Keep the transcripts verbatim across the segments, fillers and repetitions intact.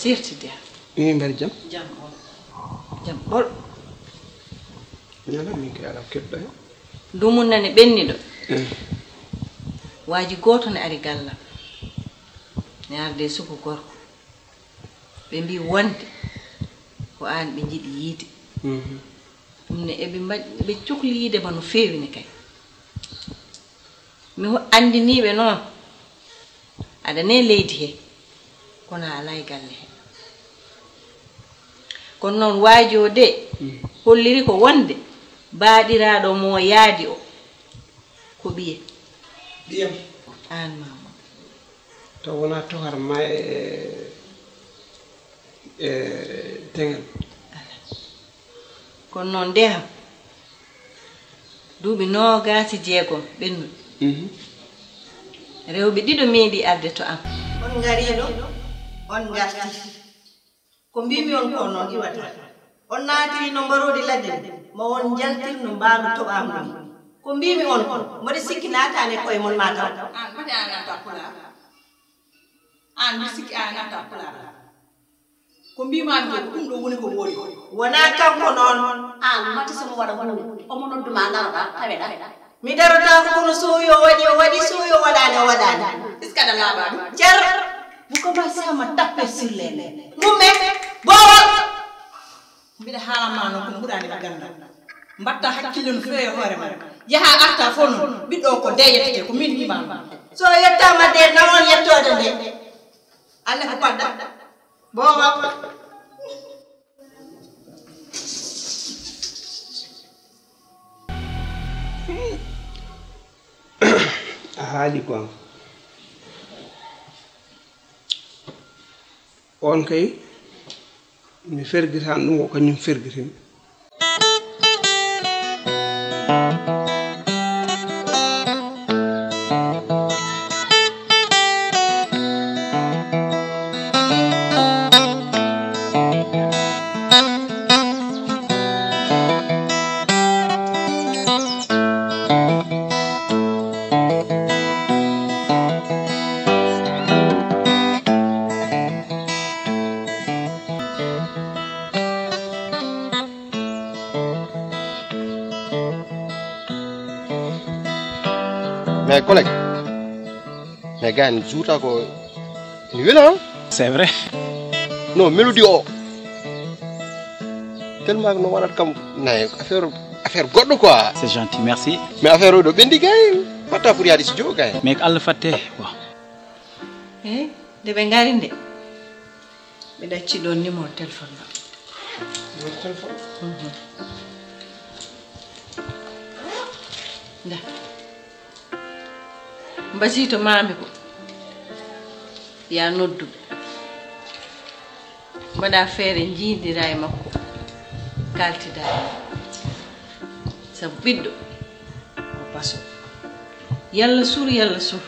Sirtide. Min mbeɗa jam. Jam ɓol. Jam ɓol. Ñala min kay ala keɗɗo he. Dumunna ne ɓenniɗo. Eh. Waaji gooto ne ari galla. Ne arde suku gorko. Ɓe mbi wonde ko aan ɓe njiɗi yiide. Mhm. Ɗum ne eɓe mbaɗi, eɓe cukli yiide ma no feewi ne kay. Mi ho-, anndiniiɓe noon, aɗa ne leydi he, kono a alaa e galle he. Kono noon waaji o de, mm, holliri ko wonde baaɗiraaɗo mo yaadi o ko ɓiye. Ɓiyam. Aan maama. Taw wonaa tokar ma e, e teŋel. Alaa. Kono noon nde am, duuɓi noogaas e jeegom ɓennuɗi. Mhm. Rewɓe ɗiɗo meeɗi arde to am. On ngariino, on ngarti. Ko mbiimi on ko noon iwata. On naatiri no mbaroodi ladde, ma on njaltir no mbaalu toɓaangu ni. Ko mbiimi on ko, mboɗo sikki naataani e koye mon maa taw? Aan, mboɗo aan naata Pulaar. Aan, mbiɗo sikki aan naata Pulaar. Ko mbiimaami ko, ko ɗum ɗo woni ko woodi. Wonaa kanko noon. Aan, mate so mo waɗa huunde, omo noddu ma daroɗaa, taweɗaa. Mi darotaako, kono so o waɗi, o waɗi, so o waɗaani, o waɗaani. Est-ce que aɗa laaɓaa ɗum? Cer! Vous commencez à me taper sur les nerfs. Mummen, boowal! Mbiɗa haalana ma noon, kono ɓuraani mi ganndal. Mbaɗta hakkille no feewi e hoore ma. Yaha arta fof noon, ɓiɗɗo o ko deeyetee, ko min wiima ɗum. So yettaama de, nawon yettoode nde. Alle ko padda. Boowal. A haali goonga. On kay, mi fergitaani ɗum, ko kañum fergitini. Mais collègue, mais gars, juuta ko ene wela, hein? C'est vrai. Non, mélodie o. Tellement que no waɗat kam, nayi affaire, affaire goɗɗo quoi. C'est gentil, merci. Mais affaire o ɗo ɓendi gay. Fatta pour yaade studio gay. Mais ko Allah fatte, quoi. Eh, nde ɓe ngari nde. Mbiɗa acci ɗon numéro téléphone ma. Numéro téléphone? Mhm. Nda. Mbasiyto maami ko. Ya noddu. Mbaɗa feere njiidira e makko. Kaltida e makko. Sabu ɓiɗɗo ko paso. Yalla sur, yalla sur.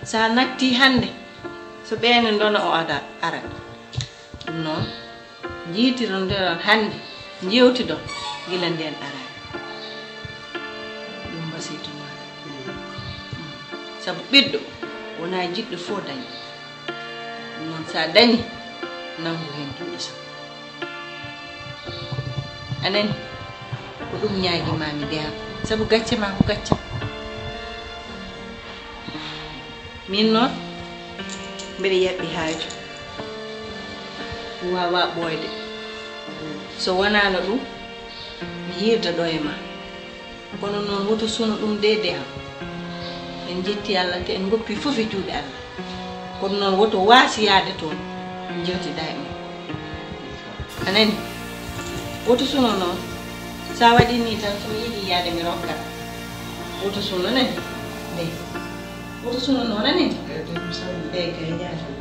Sa natti hannde, so ɓeene ndona o ada, ara. Ɗum noon, njiitirondiron hannde, njeewtidon gila ndeen araani. Ɗum mbasiyto ma. Mm. Sabu ɓiɗɗo wonaa jiɗɗo fof dañi. Ɗum noon, sa dañi, nanngu heen duuɗe sappo. A nani? Ko ɗum ñaagi ma mi deha. Sabu gacce ma ko gacce. Min noon, mbeɗa yaɓɓi haaju. Ɗum waawaa ɓooyde. So wonaano ɗum, mi hiirda ɗo e ma. Kono noon, woto suno ɗum de, de am. En njetti Allah, te en ngoppi fof e juuɗe Allah. Kono noon, woto waasi yaade toon, en njewtida e makko. A nani? Woto suno noon. Sa waɗi ni tan, so mi yiɗi yaade, mi rokka. Woto suno nani? De. Woto suno noon, a nani? Eey, kay, jaajëf.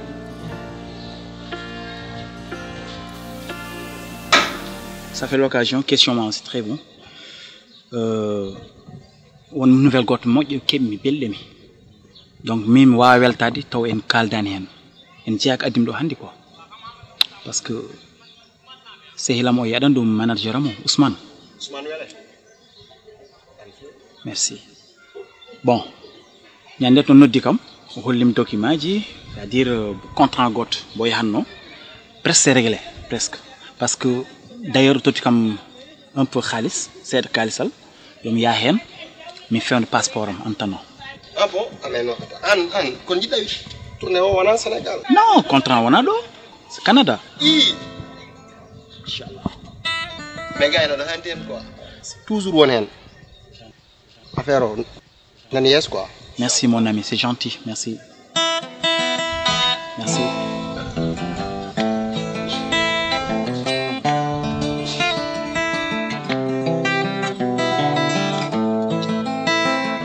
Ça fait l'occasion, question ma, c'est très bon. Euh, won nouvelle goɗɗo moƴƴo keɓmi, belɗe mi. Donc, min mi waawa weltaade taw en kaaldaani heen. En jeyaa ko addi mi ɗo hannde ko. Parce que sehil am o, yaɗan ɗum manager am o, Ousmane. Ousmane Wele. Merci. Bon, ñande to noddi kam, o holli mi document ji, c'est-à-dire, euh, contrat goɗɗo mbo yahatno. Presque c'est réglé, presque. Parce que d'ailleurs totti kam un peu xaalis, seeɗa kaalisal, yo mi yaah heen, mi fewna passeport am en attendant. Ah bon? Amen, no. An, an, kon jiɗɗa wi tourné o wona Sénégal? Non, contrat wona ɗo, c'est Canada. I. Inchallah. Mais gayno ɗo hanti hen quoi. Toujours won hen. Affaire o nan yeeso quoi. Merci mon ami, c'est gentil. Merci. Merci.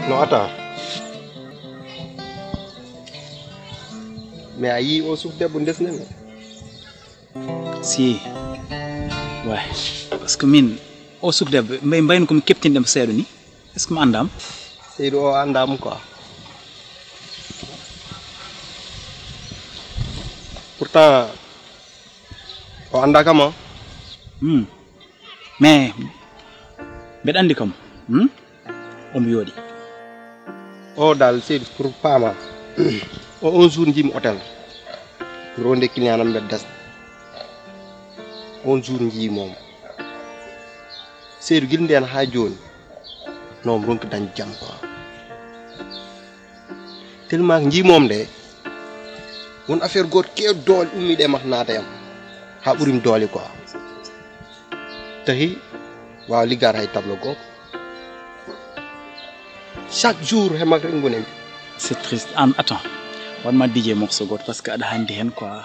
No, attends. Mais a yii o suuf debbo ndesnami? Si. Ouais. Parce que min o suuf debbo mbay mbayno komi keptinɗemo seeɗa ni. Est-ce que mi anndaama? Seydu o anndaama quoi. Pourtant o anndaa kam. Hmm. Mais mbeɗa anndi kam. Hmm? Omo yooɗi. O dal Seydu pour paama. O on jour njimi hôtel. Ronde client am mbeɗa desde. On jour njii moom. Seydu gila ndeen haa jooni. No omo ronki dañ jam quoi. Tellement que njii moom de. Won affaire gooto keew doole ummiiɗe e makko naata yam. Haa ɓurim doole quoi. Tahi waawa liggaade hay tableau gooto. Chaque jour he makko rek ngonemi. C'est triste. An, attends. Waɗma D J morceau gooto parce que aɗa handi hen quoi.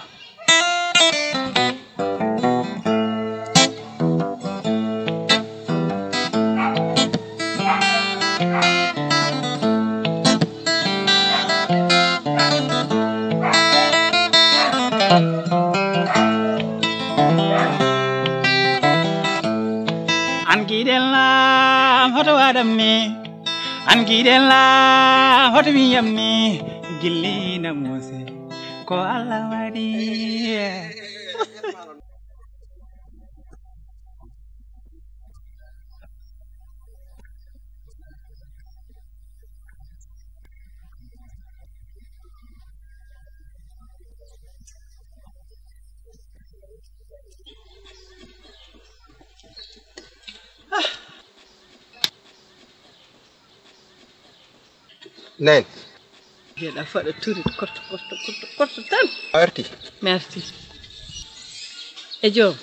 An giɗel lam hoto waɗam ni. An giɗel lam hoto wiyam ni. Gilli namuse ko Allah waɗi. Neen. Mbiyeɗa faɗa turi korto korto korto korto tan. A arti? Mi arti. E joom.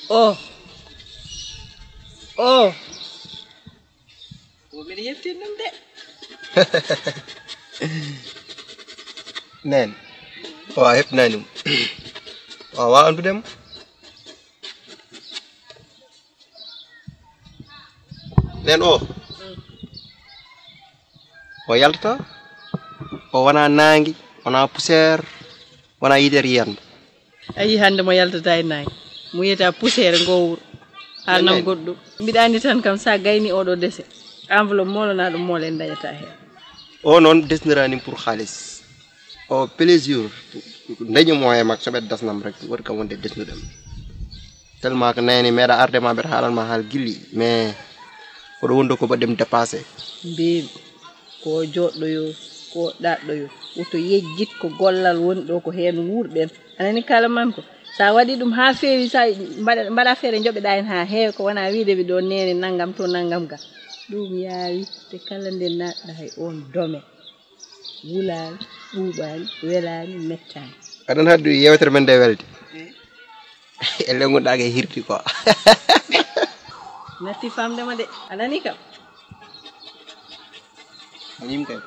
O. O. O mbiɗa yettin ɗum de. Neen. O a heɓtinaani ɗum. O a waawa anndude mo. Nen o o yaltata. O wona naangi, wona poussière, wona yitere yiyannde. A yii hannde mo yaltata e naangi, mo wiyata poussière ngo wuro. Haalnam goɗɗum. Mbiɗa anndi tan kam sa gayni oɗo dese, enveloppe moolana ɗum moole en dañata heen. O noon desniraani pour xaalis. O plaisir dañi mo e makko soɓe dasnam rek woni kam wonde desnuɗam. Tellement que nayani meeɗa arde ma mbeɗa haalan ma haal gilli mais oɗo wondo ko baɗɗem dépassé. Mbeeɓi ko joɗɗo yo ko ɗaɗɗo yo woto yejjit ko gollal woni ɗo ko heen wuurɗen. Anani kala man ko sa waɗi ɗum ha feewi sa mbaɗa feere joɓeɗa hen ha heewa ko wona wiide ɓe ɗo nene nanngam to nanngam ga. Ɗum yaawi te kala nde naatɗa hay on dome. Wulaani, ɓuuɓaani, welaani, mettaani. Aɗon haɗdu yewtere men nde welde. Eh. Elle ngonɗaake hirti quoi. Natti famde ma de. A nani kam? Moƴƴi kay.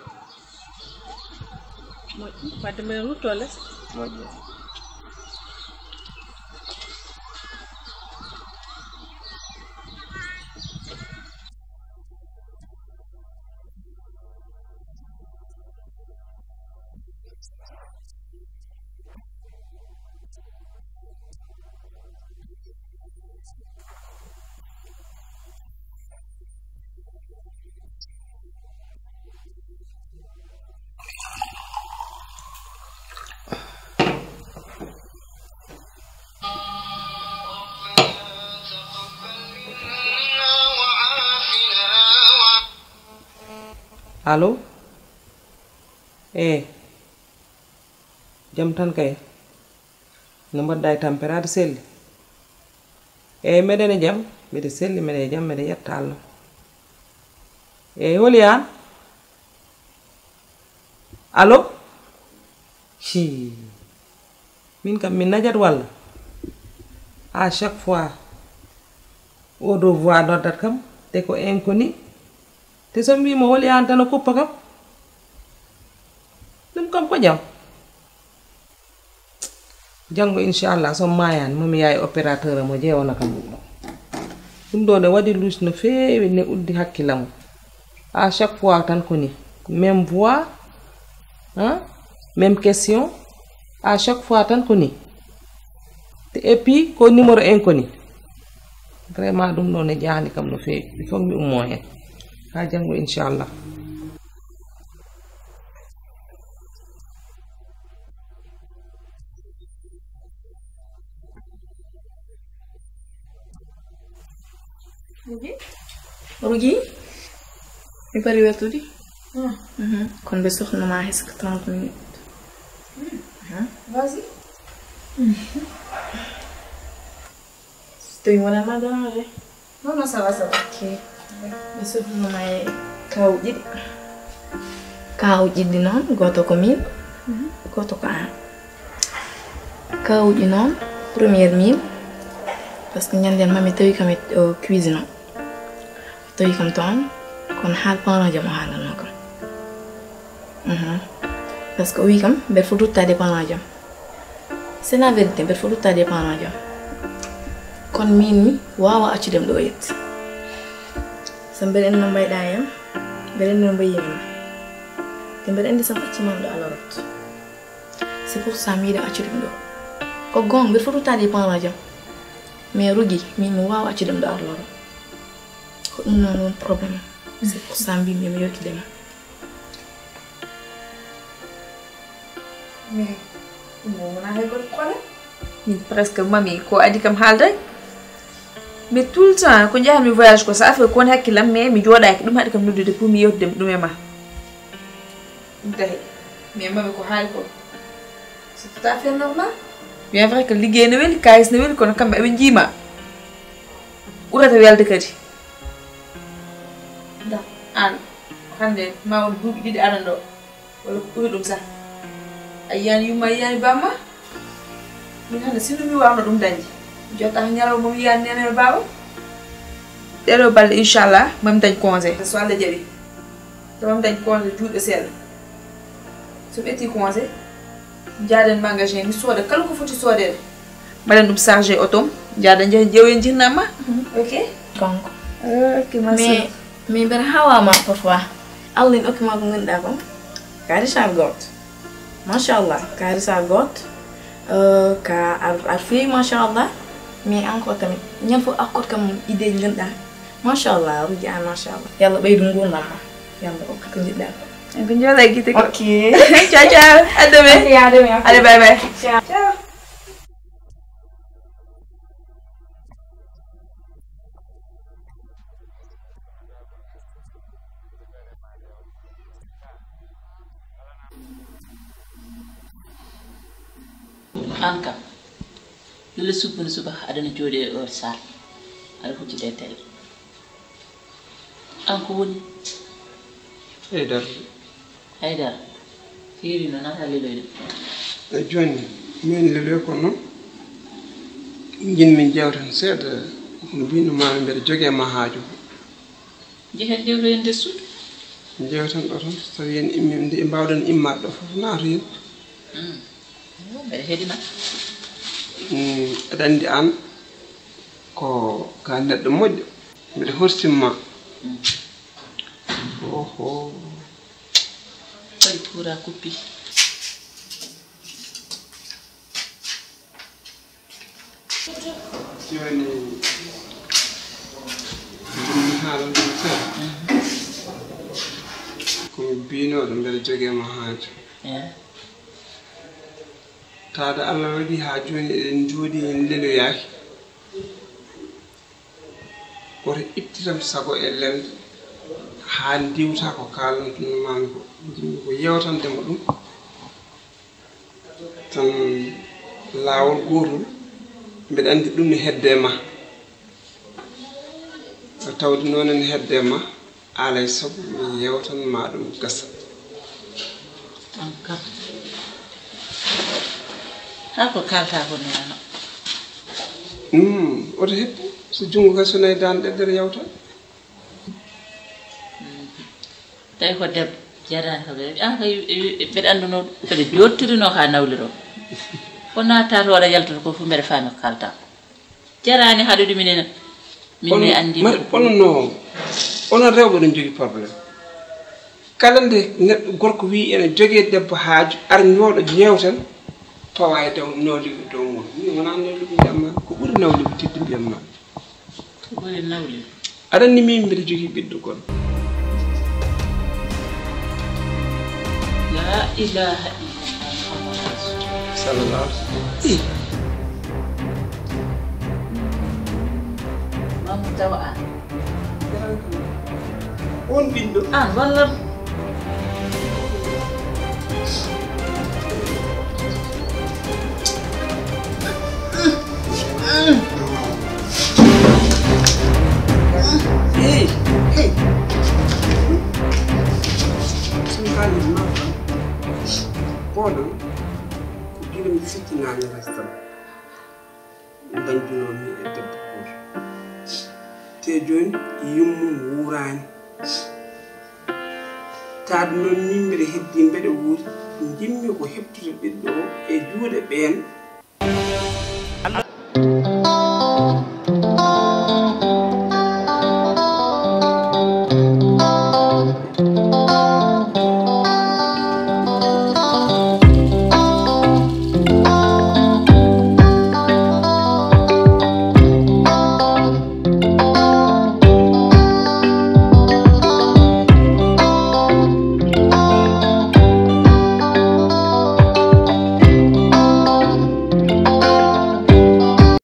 Moƴƴi. Wadde mbeɗa rutto les. Moƴƴi. Allo. Eyi. Jam tan kay. No mbaɗɗa e tampere, aɗa selli? Eyi, mbeɗen e jam, mbeɗa selli, mbeɗa e jam, mbeɗa yetta Allah. Eyi, holi aan? Allo? Hi. Min kam, min najat walla? À chaque fois, oɗo voix noddat kam, te ko inconnu. Te so mi wii mo holi aan tan, o kuppa kam. Ɗum kam ko jam. Janngo, inchallah, so maayaani, mo mi yaha e opérateur am, o ƴeewna kam ɗum ɗo. Ɗum ɗo ne waɗi luus no feewi, ne uddi hakkillam. À chaque fois tan ko ni, même voix, hein, même question. À chaque fois tan ko ni. Te et puis ko numéro inconnu. Vraiment, ɗum ɗo ne jahni kam no feewi. Il faut mi ummo heen. Haa janngo, inchallah. Rugi? Rugi? Mi bari weltude. Mhm. Kono mbe sohluno ma heska trente minutes. Mhm. Vas-y. So tawi wona ma déranger. Non, non, ça va, ça va. Ok. Mbe sohluno ma e kaaw ɗiɗi. Kaaw ɗiɗi noon, gooto ko min, gooto ko aan. Kawƴi noon, première min, parce que ñande ma mi tawi kam e, o, cuisine o. O tawi kam toon, kono haal parent jam o haalanno kam. Mhm. Parce que o wi kam, mbeɗa foti ruttaade parent jam. C'est la vérité, mbeɗa foti ruttaade parent jam. Kono min mi waawa accude ɗum ɗo yette. So mbeɗa anndi no mbayɗa e am, mbeɗa anndi no mbayimi ma. Te mbeɗa anndi so mi accii ma ɗo a lorot. C'est pour ça mi yiɗa accude ɗum ɗo. Ko goonga, mbeɗa foti ruttaade e parent jam. Mais Rugi, min mi waawa accude ɗum ɗo a loro. Ko ɗum noon woni problème. C'est pour ça mbimi mi yokkide ma. Mais ɗum o wonaa hay goto problème. Min presque mami ko adi kam haalday. Mais tout le temps ko njahanmi voyage ko so affaire ko woni hakkillam, mais mi jooɗaaki. Ɗum haɗi kam noddude pour mi yewtude ɗum e ma. Ɗum tahi. Mais mami ko haali ko, c'est tout à fait normal. Bien vrai que liggey ne weli, kaalis ne weli, kono kamɓe aɓe njiima. Ɓurata welde kadi. Ndax aan hannde ma won duuɓi ɗiɗi aɗa ɗo, walla ko ɓuri ɗum sax. A yiyaani yumma, a yiyaani bamma. Min hannde, sinno mi waawno ɗum dañde, mi jotta ñalawma mi yiyaani nene e baaba. Ɗeɗo balɗe, inchallah, mami dañ congé. So Allah jaɓi, to mami dañ congé juuɗe seeɗa. So mi ƴetti congé, njaaden magasin, mi sooda kala ko foti soodeede. Mbaɗen ɗum chargé oto, njaaden, njehen, ƴeewen, njirnama. Ok. Kanko. Ok, merci. Mais, mais mbeɗa hawa ma parfois. Allah ina okki ma ko ngannduɗaa kon. Ka richard gooto. Machallah, ka richard gooto. Euh, ka ar, ar feewi, machallah. Mais encore tamit, ñande fof a okkat kam idée ji ngannduɗaa. Machallah, Rugi an, machallah. Yalla ɓeydu nguurndam ma. Yalla okku ko njiɗɗaa ko. En ko njoola e gite ko. Ok. Ciao, ciao. À demain. Ok, à demain, ok. Allez, bye bye. Ciao. Ciao. Aan kam, lele subbana suba aɗana jooɗi e oto sal, aɗa huccita e télé. Aan ko woni? Haydara. Haydara, heeri noon aɗa leloyde. E jooni, min leloy ko noon, njiɗmi jewtan seeɗa, ko mbino ma mbeɗa jogii ma haaju. Njehen jewtoyen nder suudu. Jewtan ɗo tan, so tawi en immi, nde mbawɗen immaade ɗo fof, naatoyen. Mm. Mbeɗa heɗina. Mm, aɗa anndi aan ko ka neɗɗo moƴƴo. Mbeɗa horsimma. Mm. Oho. Waɗi kuura kuppi. Jooni, mi haalan ɗum tan. Ko mi biinooɗo, mbeɗa jogii ma haaju. Eh. Taada Allah waɗi haa jooni eɗen njooɗi, en leloyaaki. Woto ittitam sago e lelnde haa ndiwta ko kaalantunoo maami ko. Njiɗmi ko yewtande mo ɗum. Tan Laawol gootol, mbeɗa anndi ɗum ne hedde ma. So tawde noon ene hedde ma, alaa e sago mi yeewtan ma ɗum gasa. An kam. Haa ko kalta ko nena. Hmm, oto hedde. So junngo kadi so nayi daan ɗeddere yawta. Tawi ko debbo jaraani ko ɓe an kay mbeɗa annduno koɓe jottirino ka nawliro ko natta to waɗa yaltude ko fof mbeɗa faami ko kalta jaraani haɗude minen min ne anndi onon no onon rewɓe ɗum jogii problème kala nde neɗɗo gorko wi ene jogee debbo haaju ar ñooɗo ñeewten pawa e daw nawliɓe dow mum min wona nawliɓe mbiyamma ko ɓuri nawliɓe teddi mbiyamma Ɓuri nawde. Aɗa anndi min mbiɗa jogii ɓiɗɗo goɗɗo. La ilaha illallah Muhammadu Rasulullah. Sallallahu alaihi wasallam. Mamu tawa an. On ɓiɗɗo. An walla. Hey, hey. Sun hali ma. Kono. Gila mi sikkinani restam. Dañdunomi e debbo gooto. Te jooni yummum wuuraani. Taade noon min mbiɗa heddi mbeɗa wuuri. Njimmi ko heɓtude ɓiɗɗo o e juuɗe ɓeen.